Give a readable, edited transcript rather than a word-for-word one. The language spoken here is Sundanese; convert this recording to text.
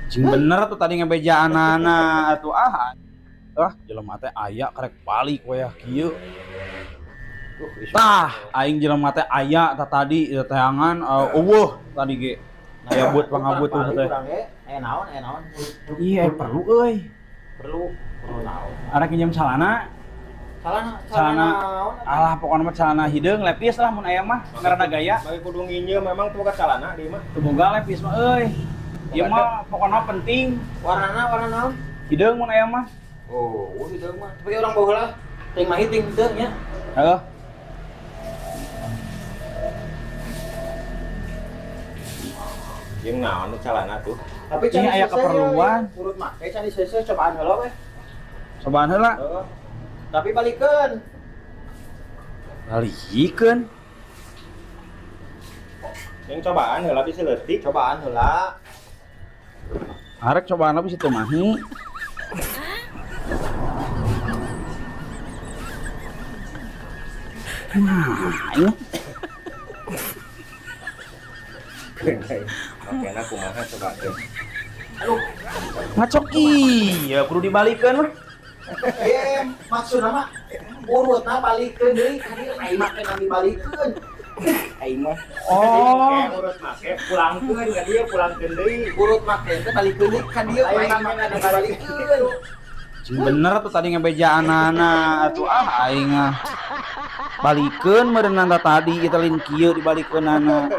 Cing bener tuh tadi ngebejaanana atuh ah. Ah, jelema teh aya karek balik we kieu. Tah, aing jelema teh aya tah tadi teangan eueuh tadi ge. Aya buat pangabut tuh teh. Aya naon, aya naon. Iya, perlu euy. Perlu, perlu naon. Arek nginjem calana. Calana, calana. Alah pokona mah calana hideung lepis lah mun aya mah ngaranna gaya. Bagi kudu nginjem memang teu boga calana di mah. Teu boga lepis mah euy. Ieu mah pokona penting. Warnana warna naon? Hideung mun aya mah. Oh, hideung mah. Tapi urang baheula ting mahi ting hideung nya. Heeh. Jeung naon calana tuh? Tapi ini aya keperluan. Urut make can diseuseuh cobaan heula we. Cobaan heula. Heeh. Tapi balikeun. Balikeun. Yang cobaan heula bisa leutik, cobaan heula. Arek cobaan bisa teu mahi. Nah, ini. Oke, nah kumaha coba teh. Aduh, ngacok iya kudu dibalikeun mah. Maksudna mah urutna balikeun deui ka dieu aing mah kena dibalikeun. Aing mah. Oh, urut make pulangkeun ka dieu pulangkeun deui. Urut make teh balikeun deui ka dieu aing mah kena dibalikeun. Cing bener tuh tadi ngebejaanana atuh ah aing ah. Balikeun meureunna tadi kita lain kieu dibalikeunana.